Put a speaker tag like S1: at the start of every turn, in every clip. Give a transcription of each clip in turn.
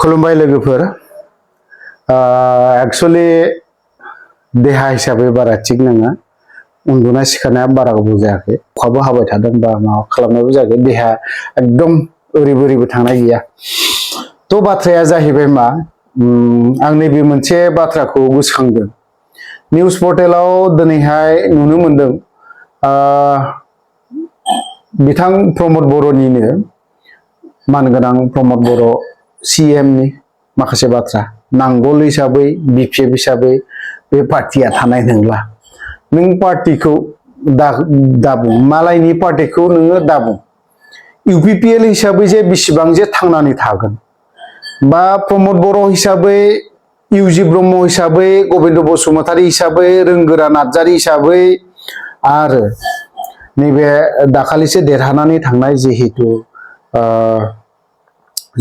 S1: खुलुमबाय लोगोफोर एक्चुअली देहा हिसाबै बारा थिग नङा उन्दुनाय सिखारनाया बारा गोबाव जायाखै अखाबो हाबाय थादों बा माबा खालामनायबो जायाखै देहा एकदम ओरैबो थांनाय गैया थ' बाथ्राया जाहैबाय मा आं नैबे मोनसे बाथ्राखौ गोसोखांदों निउज पर्टेलाव दिनैहाय नुनो मोनदों बिथां प्रमद बर'निनो मानगोनां प्रमद बर' CM नि माखासे बाथ्रा नांगोल हिसाबै B.p.f हिसाबै बे पार्टिया थानाय नंला नों पार्टिखौ दाबुं मालायनि पार्टिखौ नोङो दाबुं UPPL हिसाबै जे बेसेबां जे थांनानै थागोन बा प्रमद बर' हिसाबै UG ब्रह्म हिसाबै गबिन्द बसुमतारी हिसाबै रोंगोरा नार्जारी हिसाबै आरो नैबे दाखालिसो देरहानानै थांनाय जिहेतु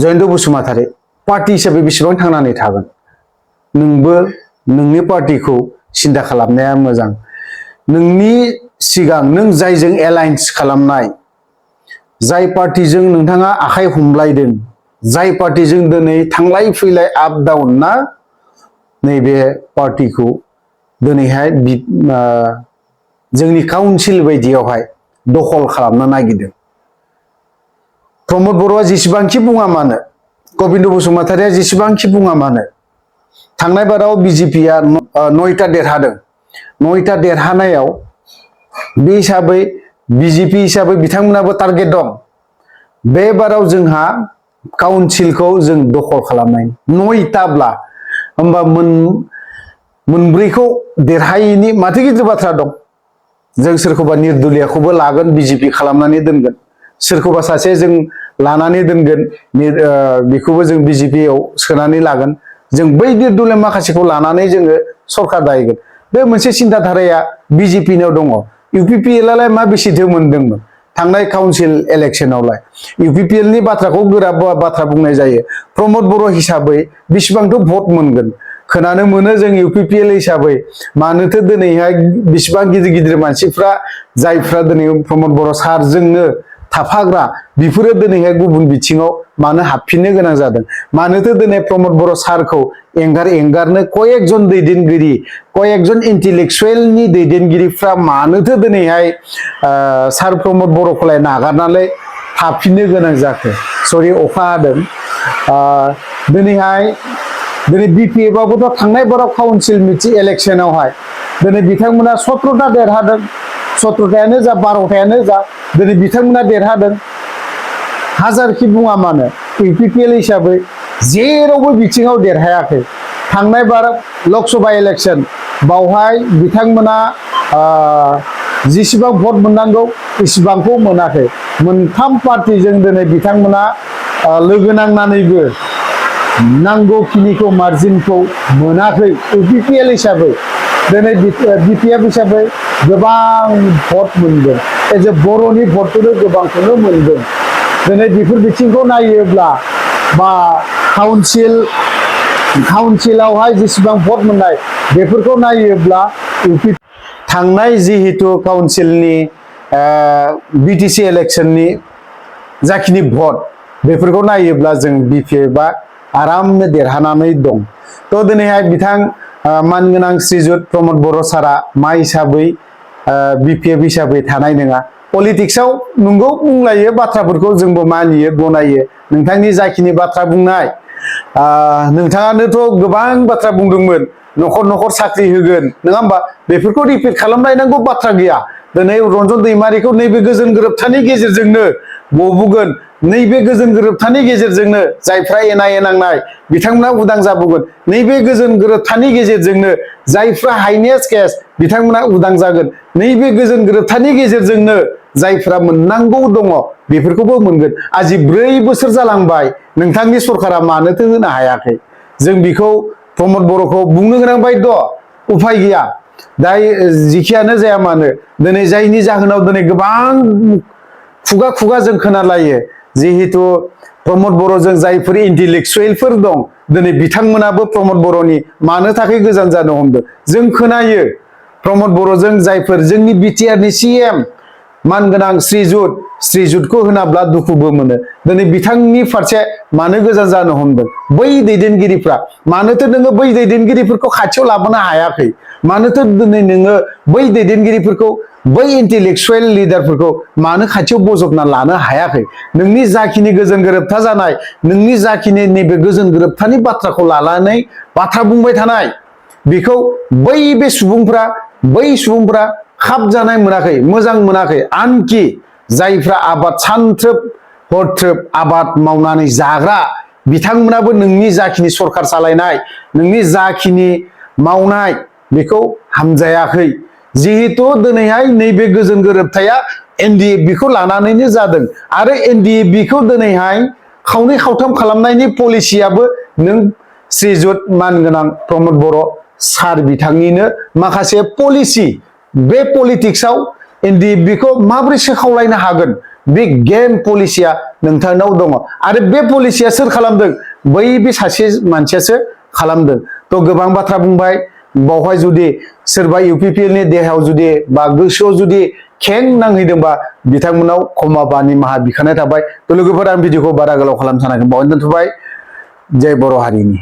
S1: जयन्त बसुमतारी पार्टी हिसाबै बेसेबां थांनानै थागोन नोंबो नोंनि पार्टीखौ सिन्था खालामनाया मोजां नोंनि सिगां नों जायजों एलायन्स खालामनाय जाय पार्टीजों नोंथाङा आखाइ हमलायदों जाय पार्टीजों दिनै थांलाय फैलाय आप डाउन ना नैबे पार्टीखौ दिनैहाय जोंनि काउन्सिल बायदियावहाय दखल खालामनो नागिरदों प्रमद बर'आ जेसेबांखि बुङा मानो गबिन्द बसुमतारीया जेसेबांखि बुङा मानो थांनाय बाराव BJPया 9टा देरहादों 9टा देरहानायाव बे हिसाबै BJP हिसाबै बिथांमोनाबो टारगेट दं बे बाराव जोंहा काउन्सिलखौ जों दखल खालामनाय 9टाब्ला होमबा मोनब्रैखौ देरहायैनि माथो गिदिर बाथ्रा दं जों सोरखौबा निर्दलियाखौबो लागोन BJP खालामनानै दोनगोन सोरखौबा सासे जों लानानै दोनगोन बेखौबो जों BJPयाव सोनानै लागोन जों बै निर्दलिया माखासेखौ लानानै जोङो सरकार दाहैगोन बे मोनसे सिन्ताधाराया BJPनाव दङ UPPLआलाय मा बेसेथो मोनदोंमोन थांनाय काउन्सिल इलेक्शनावलाय UPPLनि बाथ्राखौ गोरा बाथ्रा बुंनाय जायो प्रमद बर' हिसाबै बेसेबांथ' भट मोनगोन खोनानो मोनो जों UPPL हिसाबै मानोथो दिनैहाय बेसेबां गिदिर गिदिर मानसिफ्रा जायफ्रा दिनै प्रमद बर' सारजोंनो थाफाग्रा बिफोरो दिनैहाय गुबुन बिथिङाव मानो हाबफिननो गोनां जादों मानोथो दिनै प्रमद बर' सारखौ एंगारनो कयेकजन दैदेनगिरि कयेकजन इन्टेलेक्चुवेलनि दैदेनगिरिफ्रा मानोथो दिनैहाय सार प्रमद बर'खौलाय नागारनानै थाफिननो गोनां जाखो सरि अखा हादों दिनै B.p.f थांनाय बाराव काउन्सिल मिटिं इलेक्शनावहाय दिनै बिथांमोना 17टा देरहादों 17टायानो जा 12टायानो जा दिनै बिथांमोना देरहादों हाजारखि बुङा मानो UPPL हिसाबै जेरावबो बिथिङाव देरहायाखै थांनाय बाराव लकसभा इलेक्शन बावहाय बिथांमोना जेसेबां भट मोननांगौ इसेबांखौ मोनाखै मोनथाम पार्टीजों दिनै बिथांमोना लोगो नांनानैबो नांगौखिनिखौ मार्जिनखौ मोनाखै UPPL हिसाबै दिनै B.p.f हिसाबै गोबां भट मोनगोन एज ए बर'नि भटखौनो गोबांखौनो मोनगोन दिनै बेफोर बिथिंखौ नायोब्ला बा काउन्सिलावहाय जेसेबां भट मोननाय बेफोरखौ नायोब्ला थांनाय जिहेतु काउन्सिलनि BTC इलेक्शननि जाखिनि भट बेफोरखौ नायोब्ला जों B.p.f आरामनो देरहानानै दं थ' दिनैहाय बिथां मानगोनां श्रीजुत प्रमद बर' सारा मा हिसाबै B.p.f हिसाबै थानाय नङा पलिटिक्सआव नंगौ बुंलायो बाथ्राफोरखौ जोंबो मानियो गनायो नोंथांनि जाखिनि बाथ्रा बुंनाय नोंथाङानोथ' गोबां बाथ्रा बुंदोंमोन न'खर साख्रि होगोन नङा होमबा बेफोरखौ रिपिट खालामलायनांगौ बाथ्रा गैया दिनै रन्जन दैमारिखौ नैबे गोजोन गोरोबथानि गेजेरजोंनो गबोगोन नैबे गोजोन गोरोबथानि गेजेरजोंनो जायफ्रा एना नांनाय बिथांमोना उदां जाबोगोन नैबे गोजोन गोरोबथानि गेजेरजोंनो जायफ्रा हाइनेस केस बिथांमोना उदां जागोन नैबे गोजोन गोरोबथानि गेजेरजोंनो जायफ्रा मोननांगौ दङ बेफोरखौबो मोनगोन आजि 4 बोसोर जालांबाय नोंथांनि सरकारा मानोथो होनो हायाखै जों बेखौ प्रमद बर'खौ बुंनो गोनां बायद' उफाय गैया दा जिखियानो जाया मानो दिनै जायनि जाहोनाव दिनै गोबां खुगा जों खोनालायो जिहेतु प्रमद बर'जों जायफोर इन्टेलेक्चुवेलफोर दं दिनै बिथांमोनाबो प्रमद बर'नि मानो थाखाय गोजान जानो हमदों जों खोनायो प्रमद बर'जों जायफोर जोंनि BTRनि CM मानगोनां श्रीजुतखौ होनाब्ला दुखुबो मोनो दिनै बिथांनि फारसे मानो गोजान जानो हमदों बै दैदेनगिरिफ्रा मानोथो नोङो बै दैदेनगिरिफोरखौ खाथियाव लाबोनो हायाखै मानोथो दिनै नोङो बै दैदेनगिरिफोरखौ बै इन्टेलेक्सुवेल लिडारफोरखौ मानो खाथियाव बजबना लानो हायाखै नोंनि जाखिनि गोजोन गोरोबथा जानाय नोंनि जाखिनि नैबे गोजोन गोरोबथानि बाथ्राखौ लानानै बाथ्रा बुंबाय थानाय बेखौ बै सुबुंफ्रा खाब जानाय मोनाखै मोजां मोनाखै आनखि जायफ्रा आबाद सानथ्रोब हरथ्रोब आबाद मावनानै जाग्रा बिथांमोनाबो नोंनि जाखिनि सरखार सालायनाय नोंनि जाखिनि मावनाय बेखौ हामजायाखै जिहेतु दिनैहाय नैबे गोजोन गोरोबथाया NDFB खौ लानानैनो जादों आरो NDFB खौ दिनैहाय खावनै खावथाम खालामनायनि पलिसियाबो नों श्रीजुत मानगोनां प्रमद बर' सार बिथांनिनो माखासे पलिसि बे पलिटिक्सआव NDFB खौ माबोरै सोखावलायनो हागोन बे गेम पलिसिया नोंथांनाव दङ आरो बे पलिसिया सोर खालामदों बै सासे मानसियासो खालामदों थ' गोबां बाथ्रा बुंबाय बावहाय जुदि सोरबा UPPL नि देहायाव जुदि बा गोसोआव जुदि खें नांहैदोंबा बिथांमोनाव क्षमा बा निमाहा बिखानाय थाबाय थ' लोगोफोर आं भिडिअखौ बारा गोलाव खालामनो सानाखै बावनो दोनथ'बाय जय बर' हारिनि